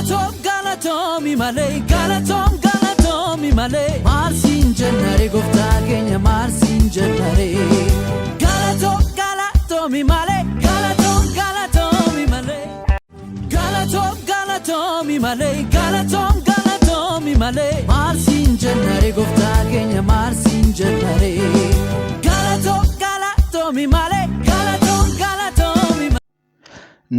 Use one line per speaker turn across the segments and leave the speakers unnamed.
Galatoom galatoomi malee galatoom galatoomi malee maal siin jennare gooftaa keenya maal siin jennare galatoom galatoomi malee galatoom galatoomi malee galatoom galatoomi malee galatoom galatoomi malee maal siin jennare gooftaa keenya maal siin jennare galatoom galatoomi malee galatoom galatoomi malee.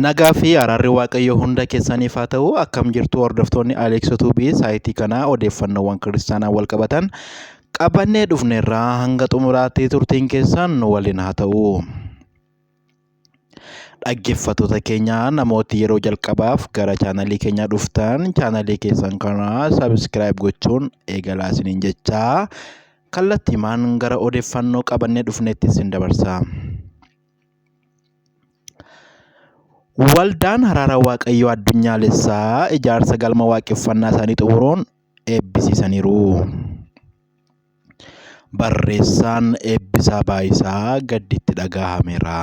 Nagaa fi araarri Waaqayyoo hunda keessaniif haa ta'u. Akkam jirtu hordoftoonni Alex Tuubii saayitii kanaa odeeffannoowwan kiristaanaa wal qabatan qabannee dhufneerraa hanga xumuraatti turtiin keessan nu waliin haa ta'u. Dhaggeeffattoota keenya namooti yeroo jalqabaaf gara chaanalii keenyaa dhuftan chaanalii keessan kana sabiskiraayib gochuun eegalaa isiniin jechaa kallattiimaan gara odeeffannoo qabannee dhufneetti isin dabarsa. Waldaan Haraara Waaqayyoo Addunyaalessaa ijaarsa galma waaqeffannaa isaanii xumuruun eebbisiisaniiru. Barreessaan Eebbisaa Baayisaa gaddi itti dhagaahameera.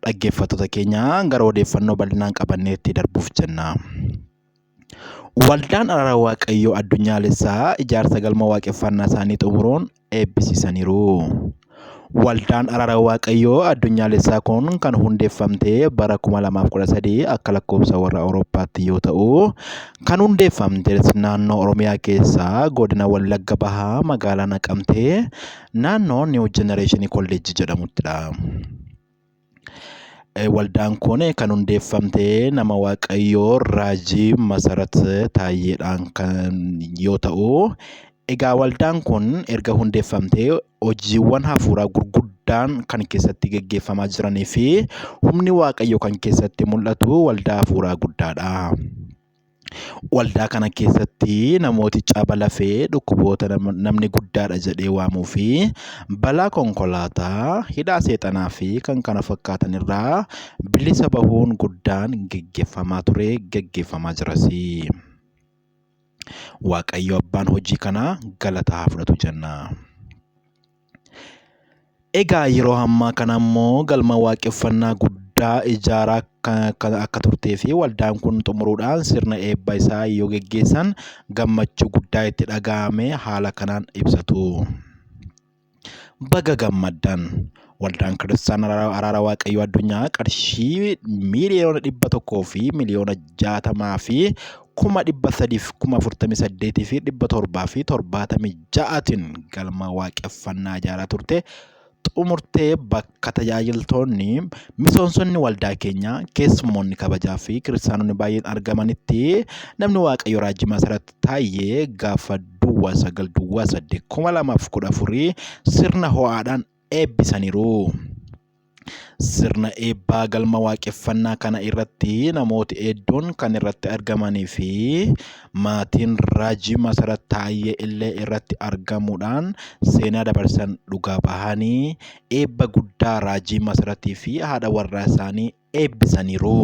Dhaggeeffattoota keenya gara odeeffannoo bal'inaan qabanneetti darbuuf jenna. Waldaan Araara Waaqayyoo Addunyaalessaa ijaarsa galma waaqeffannaa isaanii xumuruun eebbisiisaniiru. Waldaan Araara Waaqayyoo Addunyaalessaa kun kan hundeeffamte bara 2013 akka lakkoofsa warra Awurooppaatti yoo ta'u, kan hundeeffamtes naannoo Oromiyaa keessaa godina Wallagga Bahaa magaalaa Naqamtee naannoo Niw Jenereeshinii Kolleejjii jedhamuttidha. Waldaan kun kan hundeeffamte nama Waaqayyoo Raajii Masarat Taayyeedhaan kan yoo ta'u, egaa waldaan kun erga hundeeffamtee hojiiwwan hafuuraa gurguddaan kan keessatti geggeeffamaa jiranii fi humni Waaqayyoo kan keessatti mul'atu waldaa hafuuraa guddaadha. Waldaa kana keessatti namooti caba lafee, dhukkuboota namni guddaadha jedhee waamuu fi balaa konkolaataa, hidhaa seexanaa fi kan kana fakkaatan irraa bilisa bahuun guddaan geggeeffamaa ture, geggeeffamaa jiras. Waaqayyo abbaan hojii kanaa galata haa fudhatu jenna. Egaa yeroo ammaa kana immoo galma waaqeffannaa guddaa ijaaraa akka turtee fi waldaan kun xumuruudhaan sirna eebba isaa yoo geggeessan gammachuu guddaa itti dhaga'ame haala kanaan ibsatu. Baga gammaddan! Waldaan Kiristaanaa Araara Waaqayyoo Addunyaa qarshii miiliyoona 100 fi miiliyoona 60 fi 348,776tiin galma waaqeffannaa ijaaraa turte xumurtee bakka tajaajiltoonni, misoomsonni waldaa keenyaa, keessummoonni kabajaa fi kiristaanonni baay'een argamanitti namni Waaqayyo Raajii Masarat Taayyee gaafa duwwaa 9 duwwaa 8 2014 sirna ho'aadhaan eebbisaniiru. Sirna eebbaa galma waaqeffannaa kana irratti namooti hedduun kan irratti argamanii fi maatiin Raajii Masarat Taayyee illee irratti argamuudhaan seenaa dabarsan dhugaa bahanii eebba guddaa Raajii Masaratii fi haadha warraa isaanii eebbisaniiru.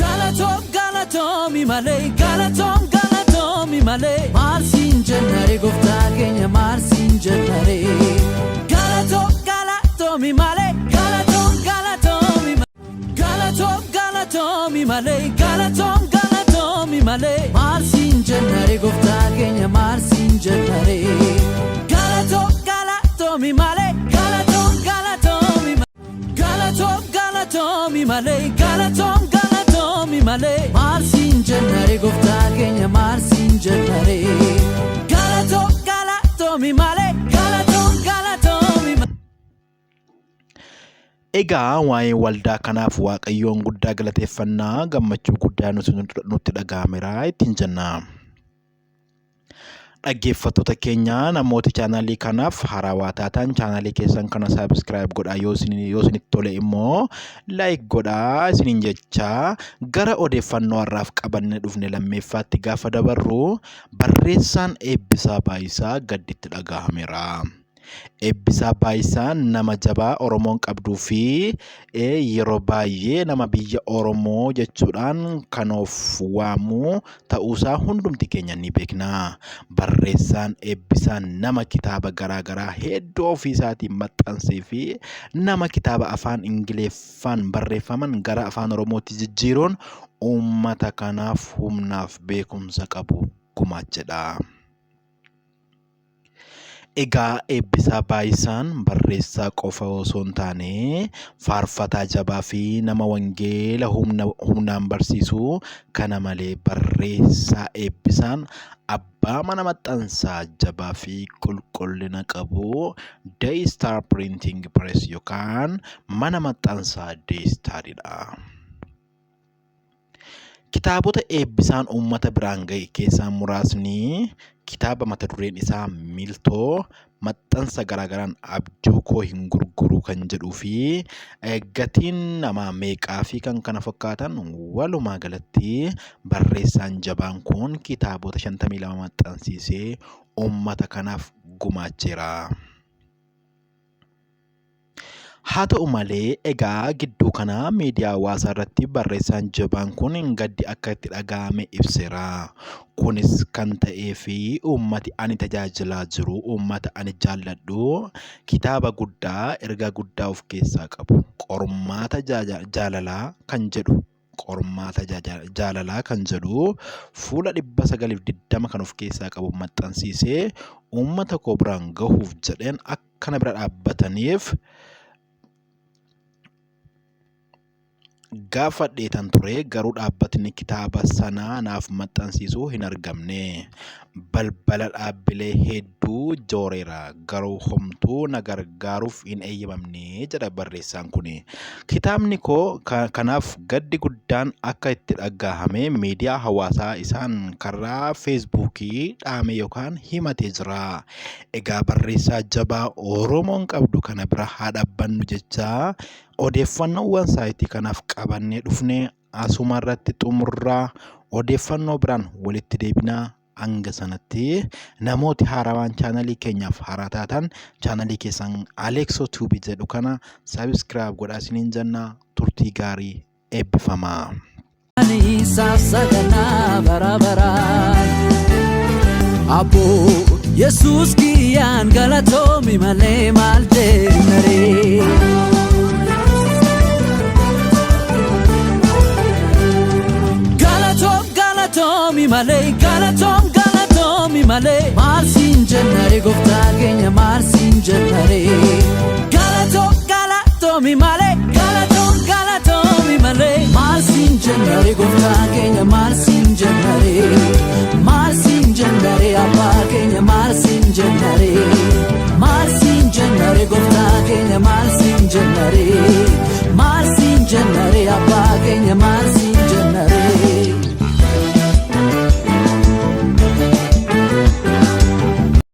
Galatoom galatoomi malee galatoom galatoomi malee maal siin jennare gooftaa keenya maal siin jennare galatoom galatoomi malee galatoom galatoomi galatoom galatoomi malee galatoom galatoomi malee maal siin jennare gooftaa keenya maal siin jennare galatoom galatoomi malee galatoom galatoomi. Galatoom galatoomi malee galatoom galatoomi malee maal siin jennare gooftaa keenya maal siin jennare galatoom galatoomi malee galatoom galatoomi.
Egaa waa'ee waldaa kanaaf Waaqayyoon guddaa galateeffannaa gammachuu guddaa nutti dhaga'ameera ittiin jenna. Dhaggeeffattoota keenya namooti chaanaalii kanaaf haarawaa taatan chaanaalii keessan kana saabskiraayib godhaa yoo isinitti tole immoo laayik godhaa isiniin jecha gara odeeffannoo har'aaf qabanne dhufne lammeeffaatti gaafa dabarru barreessaan Eebbisaa Baayisaa gadditti dhaga'ameera. Eebbisaa Baayisaa nama jabaa Oromoon qabduu fi yeroo baay'ee nama biyya Oromoo jechuudhaan kan of waamu ta'uusaa hundumti keenya ni beekna. Barreessaan Eebbisaan nama kitaaba garaa garaa hedduu ofiisaatiin maxxansee fi nama kitaaba afaan Ingiliffaan barreeffaman gara afaan Oromootti jijjiiruun uummata kanaaf humnaaf beekumsa qabu gumaachedha. Egaa Eebbisaa Baay'isaan barreessaa qofa osoo hin taane faarfataa jabaa fi nama wangeela humnaan barsiisu. Kana malee barreessaa Eebbisaan abbaa mana maxxansaa jabaa fi qulqullina qabu Daystar Printing Press yookaan mana maxxansaa Daystaaridha. Kitaabota Eebbisaan uummata biraan ga'e keessaa muraasni kitaaba mata dureen isaa Miiltoo, maxxansa garaagaraan Abjuu koo hin gurguru kan jedhuu fi Gatiin namaa meeqaa fi kan kana fakkaatan. Walumaa galatti barreessaan jabaan kun kitaabota 52 maxxansiisee uummata kanaaf gumaacheera. Haa ta'u malee egaa gidduu kana miidiyaa hawaasaa irratti barreessaan jabaan kun gaddi akka itti dhaga'ame ibseera. Kunis kan ta'ee fi uummati ani tajaajilaa jiru, uummata ani jaalladhu kitaaba guddaa ergaa guddaa of keessaa qabu qormaata jaalalaa kan jedhu qormaata jaalalaa kan jedhu fuula 920 kan of keessaa qabu maxxansiisee uummata koo biraan gahuuf jedheen akkana bira dhaabbataniif gaafadheetan ture, garuu dhaabbatni kitaaba sanaa naaf maxxansiisu hin argamne. Balbala dhaabbilee hedduu jooreera, garuu homtuu na gargaaruuf hin eeyyamamne jedha barreessaan kun. Kitaabni koo kanaaf gaddi guddaan akka itti dhagahame miidiyaa hawaasaa isaan karaa feesbuukii dhaame yookaan himatee jira. Egaa barreessaa jabaa Oromoon qabdu kana bira haa dhaabbannu jechaa odeeffannoowwan saayitii kanaaf qabannee dhufne asuma irratti xumurraa, odeeffannoo biraan walitti deebinaa. Hanga sanatti namooti haarawaan chaanalii keenyaaf haaraa taatan chaanalii keessan Aleeksoo Tuubii jedhu kana sabiskiraayib godhaa isiniin jenna. Turtii gaarii, eebbifamaa.
Ani isaaf saganaa bara baraan. Abboo Yesuus kiyyaan galatoomi malee maal jennaree. Galatoom galatoomi malee, galatoom galatoomi malee, maal siin jennare gooftaa keenya, maal siin jennare. Galatoom galatoomi malee, galatoom galatoomi malee, maal siin jennare gooftaa keenya, maal siin jennare, maal siin jennare abbaa keenya, maal siin jennare, maal siin jennare gooftaa keenya, maal siin jennare, maal siin jennare abbaa keenya, maal siin.